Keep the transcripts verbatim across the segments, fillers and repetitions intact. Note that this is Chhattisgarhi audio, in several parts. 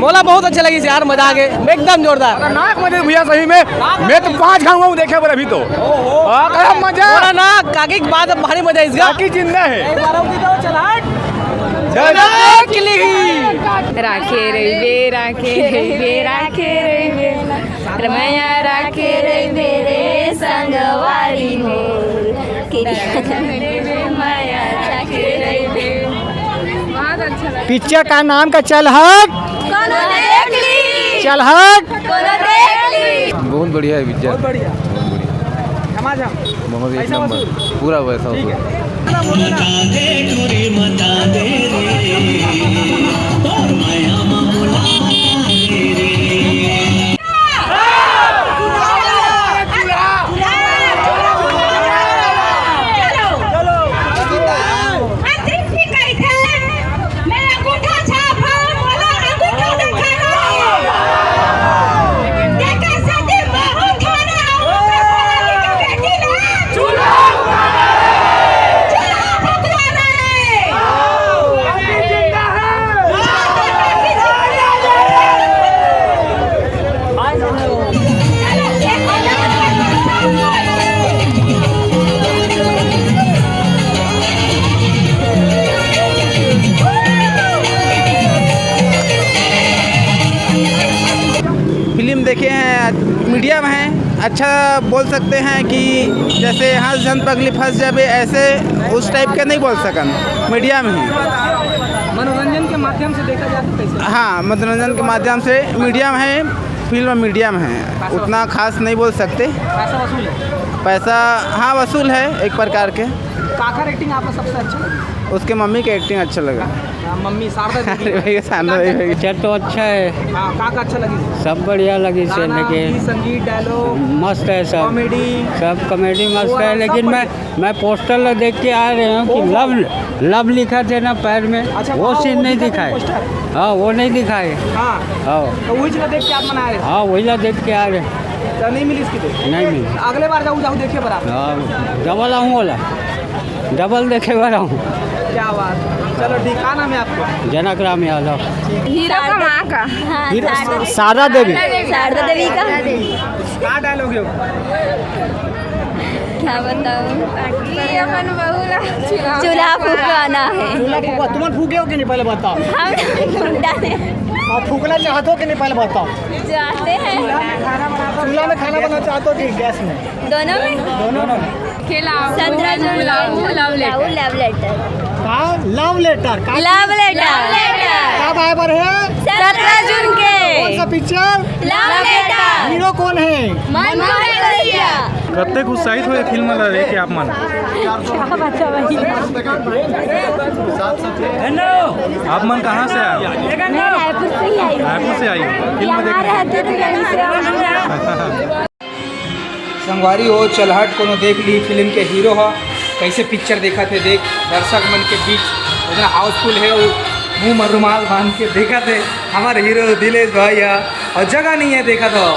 मोला बहुत अच्छा लगिस यार, मजा आ गए, एकदम जोरदार। खतरनाक मजा भैया, सही में। मैं तो पाँच खाऊंगा हूँ देखे बर अभी तो। हाँ, क्या मजा। मोला ना काकी के बाद भारी मजा आइस गा। काकी जिंदा है। एक बार और की तो चल हट। जय देख ली। राखे रहिबे, राखे रहिबे, राखे रहिबे। रमैया राखे रहिबे रे संगवारी मोर। के माया राखे रहिबे। बहुत अच्छा लगा। पिक्चर का नाम का चल हट। कोनो देख ली। चल हट। कोनो देख ली। बहुत बढ़िया है पिक्चर। बहुत बढ़िया। बहुत बढ़िया। झमाझम। बहुत एक पैसा नंबर। वसूल। पूरा पैसा ठीक वसूल। है। फिल्म देखे हैं, मीडियम है, अच्छा बोल सकते हैं कि जैसे हंस झन पगली फंस जाबे, ऐसे उस टाइप के नहीं बोल सकन, मीडियम ही। मनोरंजन के माध्यम से देखा जाए तो कैसे? हाँ, मनोरंजन के माध्यम से मीडियम है, फिल्म मीडियम है, उतना खास नहीं बोल सकते। पैसा वसूल है? पैसा, हाँ, वसूल है एक प्रकार के। काकर एक्टिंग आपको सबसे अच्छा लगी? उसके मम्मी के एक्टिंग अच्छा लगा। हाँ, मम्मी शारदा देवी। अरे भैया, शारदा देवी। पिक्चर तो अच्छा है। हाँ, का का अच्छा लगी? सब बढ़िया लगी से गाना, लेके गीत, संगीत, डायलॉग, मस्त है सब। कॉमेडी। सब कॉमेडी मस्त है, ओवरऑल सब लेकिन मैं, बढ़िया। मैं पोस्टर ला देख के आ रहे हूँ कि ओहो। लव, लव लिखा थे ना पैर में, अच्छा, वो हाँ, सीन वो नहीं दिखा था दिखाए। पोस्टर। हाँ, वो नहीं दिखाए। हाँ। हाँ। तो वही चीज देख के आप मना रहे? हाँ, वही ला देख के आ रहे। तो नहीं मिली इसकी तो? नहीं मिली। अगले बार जाऊ, जाऊ देखे बरा। हाँ, डबल आऊँ बोला। डबल देखे बर आऊँ। क्या बात। चलो ठीक, का नाम है आपको? जनक राम यादव। हीरो का माँ का। हाँ, हीरो शारदा शारदा देवी। शारदा देवी का। का डायलॉग है वो? क्या बताऊँ? कि अपन बहू ला चूल्हा चूल्हा फूकाना है। चूल्हा फूका, तुम फूके हो कि नहीं, पहले बताओ। हम नहीं फूकता है। आप फूकना चाहते हो कि नहीं, पहले बताओ। चाहते हैं। चूल्हा में खाना बनाना चाहते हो कि गैस में? दोनों में। दोनों में। खेला। सत्रह जून। लव, लव लेटर। लव लेटर। का? लव लेटर। का? लव लेटर। लव लेटर। का बाय बर है? सत्रह जून के। कौन सा पिक्चर? लव लेटर। हीरो कौन है? मनमोहन सिंह। कतेक उत्साहित हो ये फिल्म ला लेके आप मन? आप मन कहाँ से आए हो? मैं रायपुर से ही आई हूँ। रायपुर से आई हो फिल्म यहाँ देखने? रहते थे, यहीं से। संगवारी हो, चलहट कोनो देख ली फिल्म के हीरो ह, कैसे पिक्चर देखत हे। देख, दर्शक मन के बीच इतना हाउसफुल है, वो मुंह में रुमाल बांध के देखत हे हमारे हीरो दिलेश भाई ह, और जगह नहीं है, देखत हो।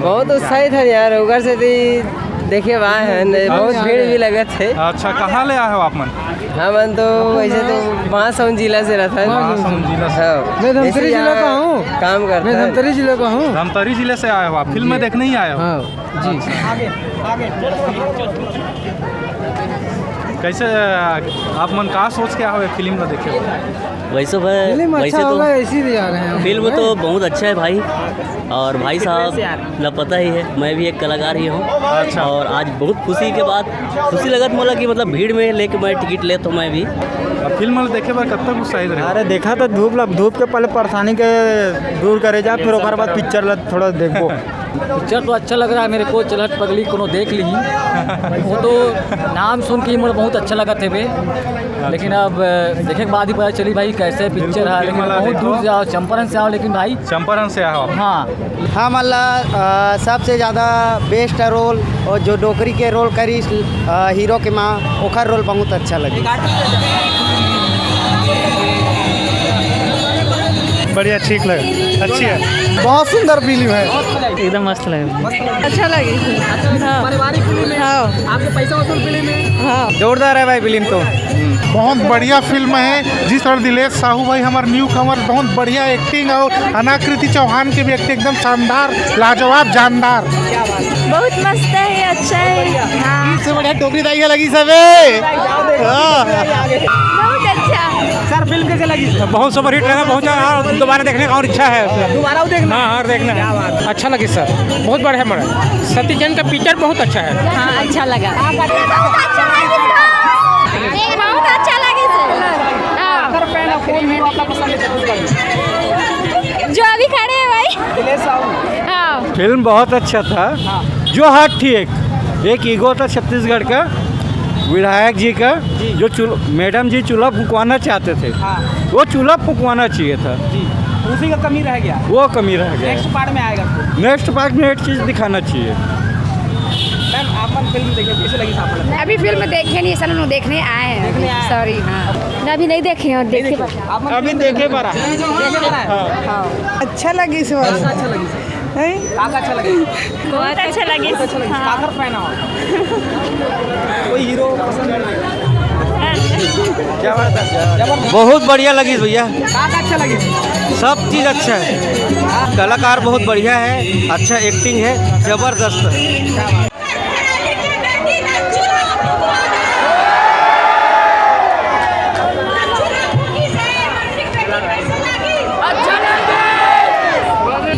बहुत उत्साहित है यार, उधर से भी देखे हुआ है, बहुत भीड़ भी लगत है। अच्छा, कहाँ ले आए हो आप मन? हमन तो वैसे तो महासमुंद जिला से रहता है। महासमुंद जिला से। हाँ। मैं धमतरी जिला का हूँ। काम करता मैं है। धमतरी जिला का हूँ। धमतरी जिले से आए हो आप, फिल्म में देखने ही आए हो? हाँ, जी। कैसे, अ, आप मन का सोच के आए हो ये फिल्म को देखे? वैसे भाई, फिल्म वैसे अच्छा तो होगा, इसीलिए आ रहे हैं हम। फिल्म तो बहुत अच्छा है भाई, और भाई साहब ना पता ही है, मैं भी एक कलाकार ही हूँ। अच्छा। और आज बहुत खुशी के बात, खुशी लगत मोला कि मतलब भीड़ में लेके मैं टिकट ले तो मैं भी। अब फिल्म ला देखे बर कब तक उत्साहित रहे? अरे देखा तो धूप ला, धूप के पहले परेशानी के दूर करे जा, फिर ओकर बाद पिक्चर ला थोड़ा देखबो। पिक्चर तो अच्छा लग रहा है मेरे को, चलहट पगली कोनो देख ली। वो तो नाम सुन के ही मोला बहुत अच्छा लगा थे बे। लेकिन अब, अ, देखे के बाद ही पता चली भाई कैसे पिक्चर बिल्कुल, है, लेकिन फिल्म वाला बहुत देखो। दूर से आओ, चंपारण से आओ, लेकिन भाई चंपारण से आओ। हाँ। हमन ला, अ, सबसे ज्यादा बेस्ट रोल और जो डोकरी के रोल करिस, अ, हीरो के माँ, ओकर रोल बहुत अच्छा लगे। बढ़िया, ठीक लगे, अच्छी है। बहुत सुंदर फिल्म है। एकदम मस्त लगे। अच्छा लगे। हाँ। पारिवारिक फिल्म है। हाँ। आपके पैसा वसूल फिल्म है। हाँ। जोरदार है भाई फिल्म तो। बहुत बढ़िया फिल्म है। जिस तरह दिलेश साहू भाई हमारे न्यू कमर, बहुत बढ़िया एक्टिंग, और अनाकृति चौहान के भी एक्टिंग एकदम शानदार, लाजवाब, जानदार। बहुत मस्त है, अच्छा है। हाँ। इससे बढ़िया डोकरी दाई है लगी सबे। हाँ। बहुत अच्छा। सर, फिल्म कैसे लगी? बहुत सुपरहिट लगा, बहुत ज्यादा, और दोबारा देखने का और इच्छा है। दोबारा वो देखना? हाँ, और देखना है। अच्छा लगी सर, बहुत बढ़िया बना। सतीश जैन का पिक्चर बहुत अच्छा है। हाँ, अच्छा लगा। बहुत अच्छा लगी सर। हाँ। जो अभी खड़े हैं भाई। हाँ। फिल्म बहुत अच्छा था। हाँ। जो हट थी एक, एक ईगो था छत्तीसगढ़ का विधायक जी का, जी। जो चूल-, मैडम जी चूल्हा फुकवाना चाहते थे, हाँ। वो चूल्हा फुकवाना चाहिए था। जी। उसी का कमी रह गया। वो कमी रह गया। नेक्स्ट पार्ट में आएगा। नेक्स्ट पार्ट में एक चीज़ दिखाना चाहिए। मैम, आप मन फिल्म देखे, कैसे लगी आप मन? अभी फिल्म देखे नहीं, सर, हम लोग देखने आए हैं। देखने आए हैं। सॉरी, हाँ। मैं अभी नहीं देखे हैं, देखे। आप मन अभी फिल्म देखे देखे? पर आ। देखे पर आए? हाँ। हाँ। अच्छा लगी सर। अच्छा लगी सर। हैं? का का अच्छा लगे? बहुत अच्छा लगे। बहुत अच्छा लगे। हाँ। काकर फैन हो? कोई हीरो पसंद है? जबरदस्त, जबरदस्त। बहुत बढ़िया लगी भैया। का का अच्छा लगे? सब चीज़ अच्छा है, कलाकार बहुत बढ़िया है, अच्छा एक्टिंग है, जबरदस्त है।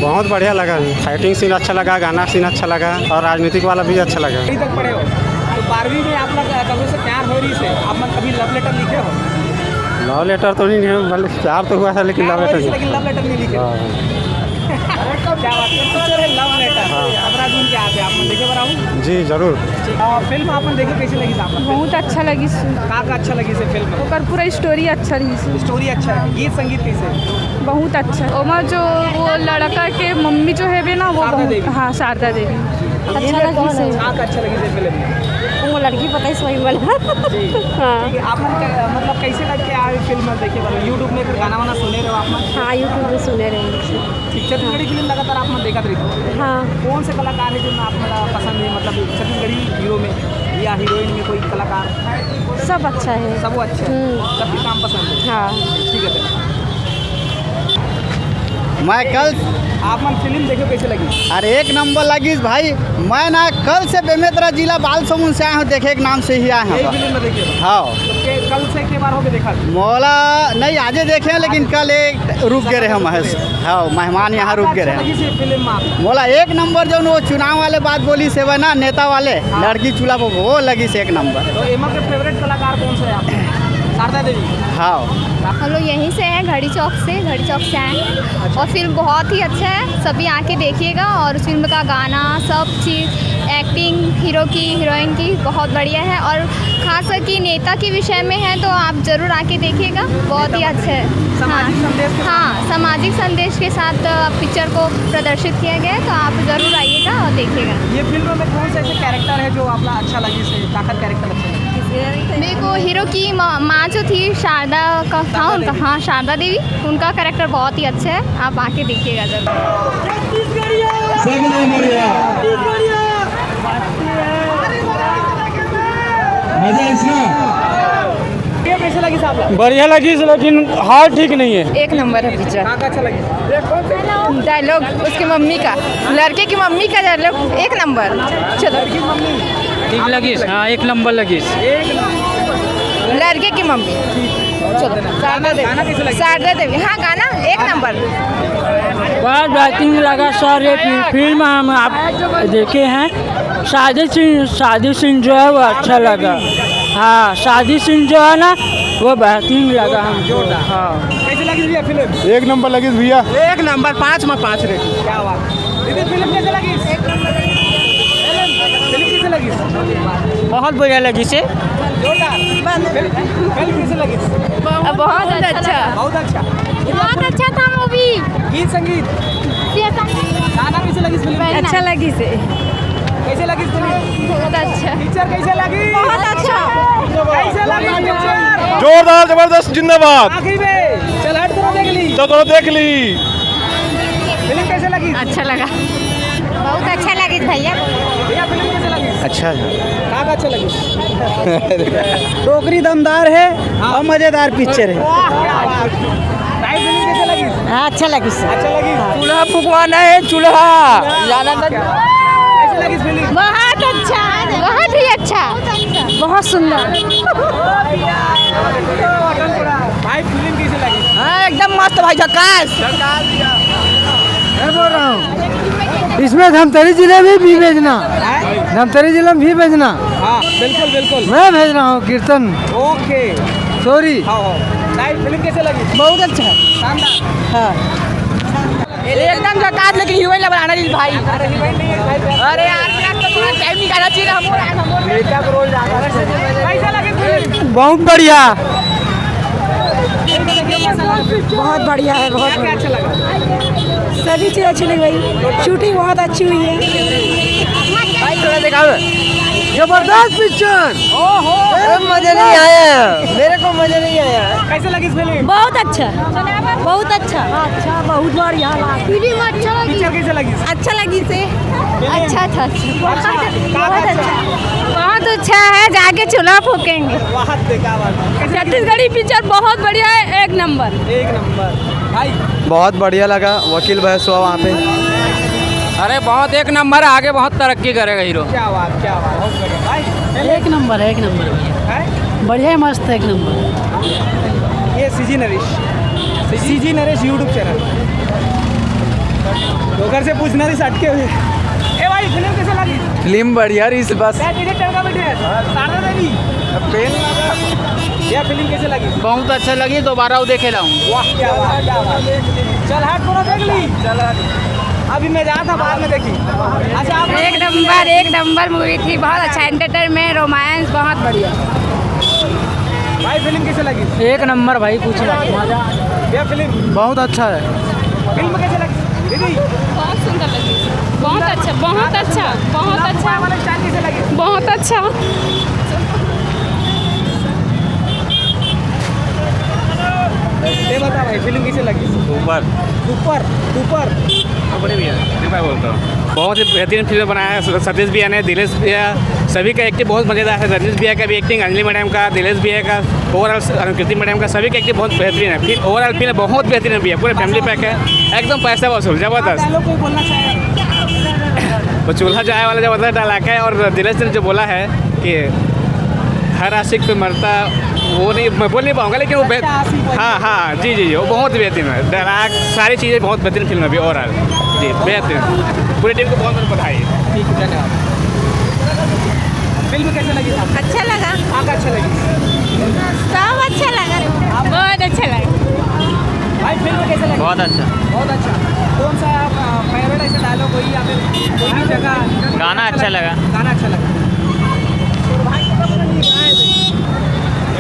बहुत बढ़िया लगा, फाइटिंग सीन अच्छा लगा, गाना सीन अच्छा लगा और राजनीतिक वाला भी अच्छा लगा। अभी तक पढ़े हो तो बारहवीं में आप लोग कभी से प्यार हो रही से आप मन कभी लव लेटर लिखे हो? लव लेटर तो नहीं, नहीं, बल्कि प्यार तो हुआ था, लेकिन प्यार लव हो लेटर रही से, नहीं। लेकिन लव लेटर नहीं लिखे। हाँ। क्या बात है, पिक्चर है लव लेटर। हाँ। अपना दिन क्या आप, आप मन देखे बर आऊँ? जी, जरूर। ठीक। और फिल्म आप मन देखे, कैसे लगी आप मन? बहुत अच्छा लगी। का का अच्छा लगी से फिल्म? ओकर पूरा स्टोरी अच्छा रही से। स्टोरी अच्छा है, गीत संगीत कैसे? बहुत अच्छा। ओमा जो वो लड़का के मम्मी जो है ना, वो शारदा बहुत, देवी। हाँ, शारदा देवी। अच्छा लगी से। का का अच्छा लगी से फिल्म? वो लड़की पता है, सोई वाला। जी। हाँ। ठीक है, आप मन का, मतलब, कैसे लग के आए फिल्म देखे वाले? YouTube में फिर गाना वाना सुने रहो आप मन? हाँ, YouTube में सुने रहे। ठीक, छत्तीसगढ़ी फिल्म लगातार आप मन देखत रही? हाँ। कौन से कलाकार है जो आप मन पसंद है, मतलब छत्तीसगढ़ी हीरो में या हीरोइन में कोई कलाकार? सब अच्छा है। सब वो अच्छा है? हम्म। सबके काम पसंद है? हाँ। ठीक है सर। मैं कल आप मन फिल्म देखो, कैसे लगी? अरे, एक नंबर लगी भाई। मैं ना कल से बेमेतरा जिला बालसमुंद से आया हूँ, देखे के नाम से ही आया हूँ। यही फिल्म में देखे? हाँ। तो के, कल से के बार हो गए देखा? मोला नहीं, आजे देखे हैं, लेकिन कल एक रुक गए रहे हम। हाँ, मेहमान यहाँ रुक गए रहे। लगी से फिल्म में आप? मोला एक नंबर जो वो चुनाव वाले बात बोली से, वह ना नेता वाले, हाँ। लड़की चूल्हा वो, वो लगी से एक नंबर। तो एमा के फेवरेट कलाकार कौन सा है आपका? शारदा देवी। हाँ। हम लोग यहीं से हैं, घड़ी चौक से, घड़ी चौक से आए हैं। अच्छा। और फिल्म बहुत ही अच्छा है, सभी आके देखिएगा। और फिल्म का गाना, सब चीज़, एक्टिंग, हीरो की, हीरोइन की बहुत बढ़िया है। और खास करके नेता के विषय में है, तो आप जरूर आके देखिएगा, बहुत ही अच्छा है। सामाजिक हाँ। संदेश के हाँ, सामाजिक संदेश के साथ, अ, पिक्चर को प्रदर्शित किया गया है, तो आप जरूर आइएगा और देखिएगा। ये फिल्म में कौन सा ऐसे कैरेक्टर है जो आपका अच्छा लगी से, काकर कैरेक्टर अच्छा लगा? मेरे को हीरो की माँ, माँ जो थी शारदा का, शारदा हाँ, उनका, देवी। हाँ, शारदा देवी, उनका कैरेक्टर बहुत ही अच्छा है, आप आके देखिएगा जरूर। सब लोग बढ़िया। मजा इसमें। ये कैसे लगी साहब? बढ़िया लगी, लेकिन हाल ठीक नहीं है। एक नंबर है पिक्चर। का का अच्छा लगी? डायलॉग उसकी मम्मी का, लड़के की मम्मी का डायलॉग एक नंबर। चलो। ठीक लगी, हाँ, एक नंबर लगी। लड़के की मम्मी। चलो। शारदा देवी, शारदा देवी, हाँ, गाना एक नंबर। बहुत बेहतरीन लगा सर, ये फि-, फिल्म हम आप देखे हैं। शादी सीन, शादी सीन जो है वो अच्छा लगा। हाँ, शादी सीन जो है ना, वो बेहतरीन लगा हमको। हाँ। कैसे लगी भैया फिल्म? एक नंबर लगी भैया। एक नंबर, पाँच में पाँच रेटिंग। क्या बात। दीदी, फिल्म कैसे लगी? एक नंबर। फिल्म कैसे लगी? बहुत बढ़िया लगी से। जोरदार। फिल्म, फिल्म कैसे लगी? बहुत अच्छा। बहुत अच्छा। बहुत अच्छा था मूवी। गीत संगीत? गाना कैसे लगी फिल्म? अच्छा लगी से। कैसे लगी फिल्म? बहुत अच्छा। पिक्चर कैसे लगी? बहुत अच्छा। कैसे लगी पिक्चर? जोरदार, जबरदस्त, जिंदाबाद। आखिरी में चल हट करो देख ली। तो करो देख ली। फिल्म कैसे लगी? अच्छा लगा। बहुत अच्छा लगी भैया। भैया, फिल्म कैसे लगी? अच्छा है। का का अच्छा लगी? डोकरी दमदार है। हाँ। और मजेदार पिक्चर है। वाह, क्या बात। भाई, फिल्म कैसे लगी? हाँ, अच्छा लगी सर। अच्छा लगी। चूल्हा फुकवाना है, चूल्हा। जाना था। कैसे लगी फिल्म? बहुत अच्छा, बहुत ही अच्छा, बहुत सुंदर। भाई, फिल्म कैसे लगी? हाँ, एकदम मस्त भाई, झकास। मैं बोल रहा हूँ, इसमें धमतरी जिले में भी भेजना, धमतरी जिले में भी भेजना। हाँ, बिल्कुल, बिल्कुल। मैं भेज रहा हूँ कीर्तन। ओके। सॉरी। हाँ, हाँ। भाई, फिल्म कैसे लगी? बहुत अच्छा है। शानदार। हाँ। एकदम झकास, लेकिन हीरोइन ला बनाना नहीं भाई। अरे यार, यार, तो पूरा टाइम निकालना चाहिए ना, हम लोग, हम लोग। कैसा लगे फिल्म? बहुत बढ़िया। बहुत बढ़िया है, बहुत क्या क्या बढ़िया। अच्छा लगा? सभी चीज़ अच्छी लगी भाई, शूटिंग बहुत अच्छी हुई है। भाई, थोड़ा दिखाओ ना। जबरदस्त पिक्चर। ओहो। अरे, मजा नहीं आया, मेरे को मजा नहीं आया। कैसे लगी फिल्म? बहुत अच्छा, बहुत अच्छा। अच्छा, बहुत बढ़िया लगा। फिल्म अच्छा लगी। पिक्चर कैसे लगी? अच्छा लगी से। अच्छा था। अच्छा, बहुत अच्छा। बहुत अच्छा है, जाके चूल्हा फूकेंगे। वाह, क्या बात है। कैसे लगी? छत्तीसगढ़ी पिक्चर बहुत बढ़िया है, एक नंबर। एक नंबर। भाई। बहुत बढ़िया लगा, वकील बहस हुआ वहाँ पे। अरे, बहुत एक नंबर, आगे बहुत तरक्की करेगा हीरो। क्या बात, क्या बात, बहुत बढ़िया। भाई, एक नंबर है, एक नंबर भैया। हैं? बढ़िया है, मस्त है, एक नंबर। ये CG Naresh, CG Naresh YouTube channel. तो घर से पूछना नहीं, सटके हुए। ए भाई, फिल्म कैसे लगी? फिल्म बढ़िया रही, बस। क्या टीचर चढ़ का बैठे हैं? शारदा देवी। पेन लगा। यह फिल्म कैसे लगी? बहुत अच्छा लगी, दोबारा वो देखे लाऊं। वाह, क्या बात, क्या बात। चल हट, पूरा देख ली। चल हट। अभी मैं जा था, बाद में देखी। अच्छा, आप एक नंबर, एक नंबर मूवी थी, बहुत अच्छा एंटरटेनमेंट, रोमांस, बहुत बढ़िया। भाई, फिल्म कैसे लगी? एक नंबर भाई, पूछो मत। यह फिल्म बहुत अच्छा है। फिल्म कैसे लगी दीदी? बहुत सुंदर लगी, बहुत अच्छा, बहुत अच्छा, बहुत अच्छा। वाला स्टाइल कैसे लगी? बहुत अच्छा। ये बता भाई, फिल्म कैसे लगी? सुपर। Super, super. हाँ, बड़े भैया, मैं बोलता हूँ। बहुत ही बेहतरीन फिल्म बनाया है स-, सतीश भैया ने, दिलेश भैया, सभी का एक्टिंग बहुत मज़ेदार है। रजनीश भैया का भी एक्टिंग, अंजलि मैडम का, दिलेश भैया का, ओवरऑल स-, अनुकृति मैडम का, सभी का एक्टिंग बहुत बेहतरीन है। फिर ओवरऑल फिल्म बहुत बेहतरीन है भैया, पूरे फैमिली पैक है, एकदम पैसा वसूल, ज़बरदस्त। डायलॉग कोई बोलना चाहे? वो चूल्हा जाए वाला ज़बरदस्त डायलॉग है, और दिलेश ने जो बोला है कि हर आशिक पे मरता, वो नहीं, मैं बोल नहीं पाऊंगा, लेकिन वो बेह-, सच्चा आशिक वही। हाँ, हाँ, जी, जी, जी, वो बहुत ही बेहतरीन है। डायलॉग, सारी चीज़ें बहुत बेहतरीन फिल्म है अभी ओवरऑल। जी, बेहतरीन। पूरी टीम को बहुत बहुत बधाई। ठीक है, धन्यवाद। फिल्म कैसे लगी आपको? अच्छा लगा। कहाँ का अच्छा लगी? सब अच्छा लगा। बहुत अच्छा लगा। भाई, फिल्म कैसे लगी? बहुत अच्छा। बहुत अच्छा। कौन सा, अ, फेवरेट ऐसे डायलॉग कोई या फिर कोई भी जगह? गाना अच्छा लगा। गाना अच्छा लगा।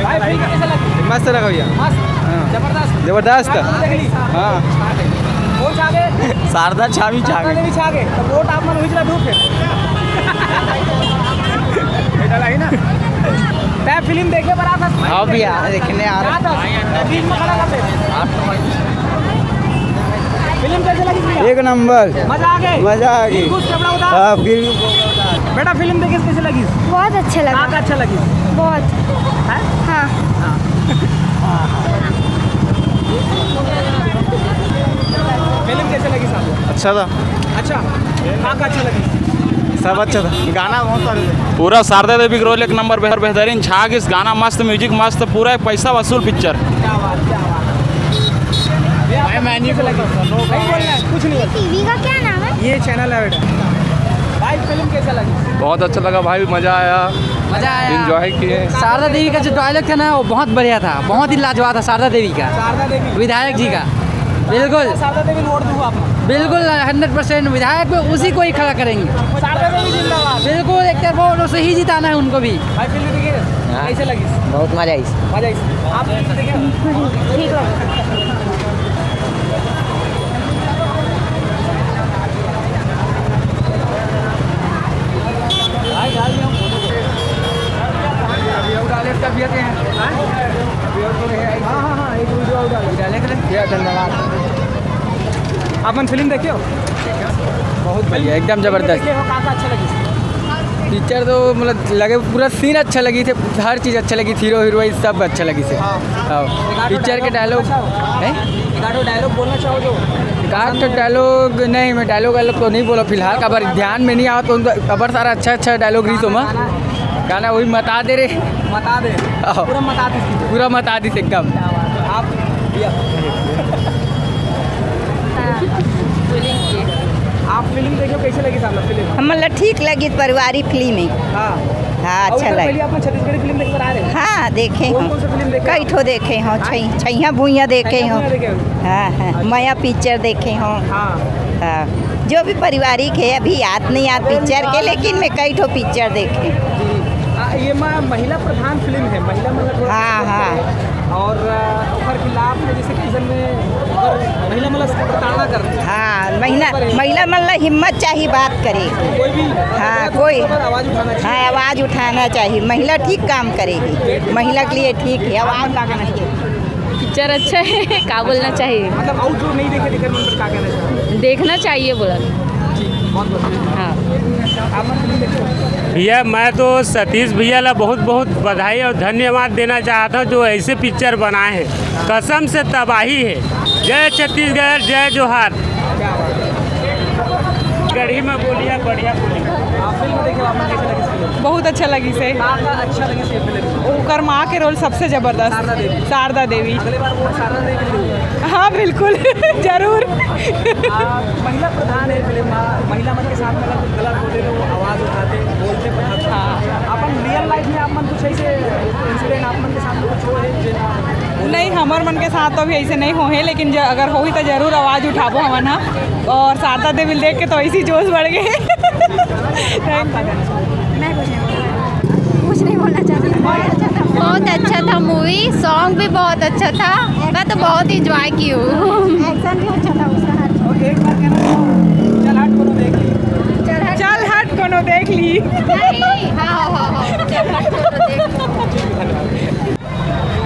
भाई, फिल्म कैसे लगी? मस्त लगा भैया। मस्त? हाँ। जबरदस्त? जबरदस्त। आप देख ली? हाँ। कौन छा गए? शारदा छावी छा गई। शारदा देवी छा गए। तो वोट आप मन हुई जरा दूर फिर। बेटा लाई ना। तै फिल्म देखे बर आ था? हाँ भैया, देखने आ रहा। आ था। बीच में खड़ा कर दे। फिल्म कैसे लगी भैया? एक नंबर। मजा आ गए? मजा आ गई। दिल खुश, कपड़ा उतार? हाँ, फिर। बेटा, फिल्म देखे कैसे लगी? बहुत अच्छा लगा। का अच्छा लगी? बहुत। है? हाँ। हाँ। फिल्म कैसे लगी साहब? अच्छा था। अच्छा, का का अच्छा लगी? सब अच्छा था, गाना बहुत सारे थे। पूरा शारदा देवी के रोल एक नंबर बेहतर, बेहतरीन छा गइस, गाना मस्त, म्यूजिक मस्त, पूरा एक पैसा वसूल पिक्चर। क्या बात, क्या बात। भैया, भाई, मैं नहीं बोल सकता, नो। नहीं बोलना है, कुछ नहीं बोलना। टीवी का क्या नाम है? ये चैनल है बेटा। भाई, फिल्म कैसा लगा? बहुत अच्छा लगा भाई, मजा आया। मजा आया। एंजॉय किए। शारदा देवी का जो डायलॉग था ना, वो बहुत बढ़िया था, बहुत ही लाजवाब था शारदा देवी का, शारदा देवी। विधायक जी का। बिल्कुल। शारदा देवी वोट दूंगा आपको। बिल्कुल, हंड्रेड परसेंट विधायक में उसी को ही खड़ा करेंगे। शारदा देवी जिंदाबाद। बिल्कुल, एक तरफा वोटों से ही जिताना है उनको भी। भाई, फिल्म देखिए, हाँ। कैसे लगी? बहुत मजा आई। मजा आई। आप फिल्म देखे? ठीक लगा। अभी और डाले, तब ये हैं। हाँ? अभी और थोड़े हैं। हाँ, हाँ, हाँ, एक वीडियो और डालो। डाले थे? भैया, धन्यवाद। आप मन फिल्म देखे हो? बहुत बढ़िया, एकदम जबरदस्त। देखे हो, का का अच्छा लगिस? पिक्चर तो मतलब लगे, पूरा सीन अच्छा लगिस हे, हर चीज़ अच्छा लगिस, हीरो हीरोइन सब अच्छा लगिस हे। हाँ। हाँ। पिक्चर के डायलॉग है। एकाध डायलॉग बोलना चाहो तो? एकाध तो डायलॉग नहीं, मैं डायलॉग वायलॉग तो नहीं बोला फिलहाल, काबर ध्यान में नहीं आवत, तो अब्बड़ सारा अच्छा अच्छा डायलॉग रहिस ओमा। गाना वही मता दे रे। मता दे। हाँ। पूरा मता दे। पूरा मता दिस एकदम। क्या बात है। आप भैया। आप फिल्म देखे हो, कैसे लगिस आप लोग फिल्म? हमला ठीक लगिस, पारिवारिक फिल्म हे। हाँ। हाँ, और अच्छा लगे। पहले आप छत्तीसगढ़ी फिल्म देखे बर आए रहे? हाँ, देखे हँव। कौन सी फिल्म देखे कई आप? ठो देखे हँव, हाँ? छै-, छैया भुइया देखे हँव। भुइया देखे हो? हाँ, हाँ, अच्छा। मया पिक्चर देखे हँव। हाँ। हाँ, जो भी पारिवारिक हे, अभी याद नहीं आत पिक्चर के, लेकिन मैं कई ठो पिक्चर देखे। जी। आ, ये मा-, महिला प्रधान फिल्म हे, महिला मतलब थोड़ा हाँ, हाँ। और, आ, ओकर खिलाफ में जैसे कि जन में अगर महिला मतलब प्रताड़ना करती है। हाँ, महिला, महिला मन ला हिम्मत चाही बात करे। कोई भी हाँ, कोई। आवाज़ उठाना चाहिए। हाँ, आवाज़ उठाना चाहिए। महिला ठीक काम करेगी, महिला के लिए ठीक है। आवाज़ पिक्चर अच्छा है, का बोलना चाहिए? मतलब, आउट जो नहीं देखे, देखे मन पर का कहना चाहिए? देखना चाहिए बोला। जी, बहुत बहुत। हाँ। आप मन फिल्म देखे? भैया, मैं तो सतीश भैया ला बहुत बहुत बधाई और धन्यवाद देना चाहता हूँ, जो ऐसे पिक्चर बनाए हैं। कसम से तबाही है। जय छत्तीसगढ़, जय जोहार। क्या बात है। गढ़ी में बोलिया, बढ़िया बोलिया। आप फिल्म देखे, आप मन कैसे लगिस फिल्म? बहुत अच्छा लगिस हे। का का अच्छा लगिस ये फिल्म? ओकर माँ के रोल सबसे जबरदस्त। शारदा देवी। शारदा देवी। अगले बार वो शारदा देवी फिल्म। हाँ, बिल्कुल। जरूर। आ, महिला प्रधान है फिल्म, आ, महिला मन के साथ में अगर कुछ गलत होते तो वो आवाज़ उठाते, बोलते, बताते। हाँ। अपन रियल लाइफ में आप मन कुछ ऐसे इंसिडेंट आप मन के साथ में कुछ हुआ है, जे नहीं, हमर मन के साथ तो अभी ऐसे नहीं होहे, लेकिन ज-, अगर होही तो जरूर आवाज़ उठाबो हमन हा। और शारदा देवी देख के तो ऐसी जोश बढ़ गए। Thank you। मैं कुछ नहीं बोलूँगा। कुछ नहीं बोलना चाहती। बहुत अच्छा था। बहुत अच्छा था मूवी, सॉन्ग भी बहुत अच्छा था। मैं तो बहुत इंजॉय की हूँ। एक्शन भी अच्छा था उसका, हर चीज़। एक बार कहना चाहूँ, चल हट कोनो देख ली। चल हट। चल हट कोनो देख ली। नहीं, हाँ, हाँ, हाँ, हाँ। चल हट कोनो देख ली।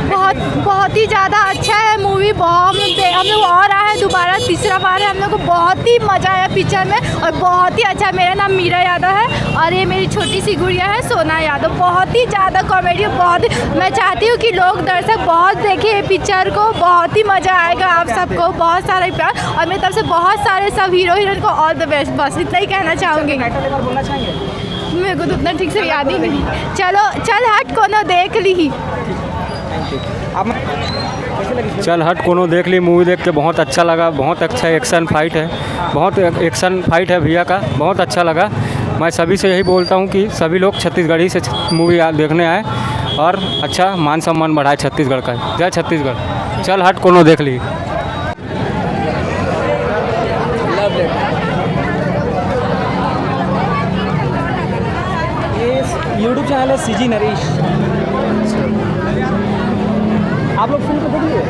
बहुत, बहुत ही ज़्यादा अच्छा है मूवी। बहुत, हम लोग दे-, हम लोग और आए हैं दोबारा, तीसरा बार है। हम लोग को बहुत ही मज़ा आया पिक्चर में और बहुत ही अच्छा। मेरा नाम मीरा यादव है और ये मेरी छोटी सी गुड़िया है सोना यादव। बहुत ही ज़्यादा कॉमेडी, बहुत ही, मैं चाहती हूँ कि लोग, दर्शक बहुत देखें ये पिक्चर को। बहुत ही मज़ा आएगा आप सबको। बहुत सारा प्यार और मेरी तरफ से बहुत सारे सब हीरो हीरोइन को ऑल द बेस्ट। बस इतना ही कहना चाहूँगी। टाइटल एक बार बोलना चाहेंगे? मेरे को तो उतना ठीक से याद ही नहीं। चलो, चल हट कोनो देख ली। आप कैसे लगी? चल हट कोनो देख ली, मूवी देख के बहुत अच्छा लगा। बहुत अच्छा एक्शन फाइट है, बहुत एक-, एक्शन फाइट है भैया का, बहुत अच्छा लगा। मैं सभी से यही बोलता हूँ कि सभी लोग छत्तीसगढ़ी से छ-, मूवी आ-, देखने आए और अच्छा मान सम्मान बढ़ाए छत्तीसगढ़ का। जय छत्तीसगढ़। चल हट कोनो देख ली। लव लेटर। ये YouTube चैनल है सीजी नरेश। आप लोग फिल्म को देख लिए?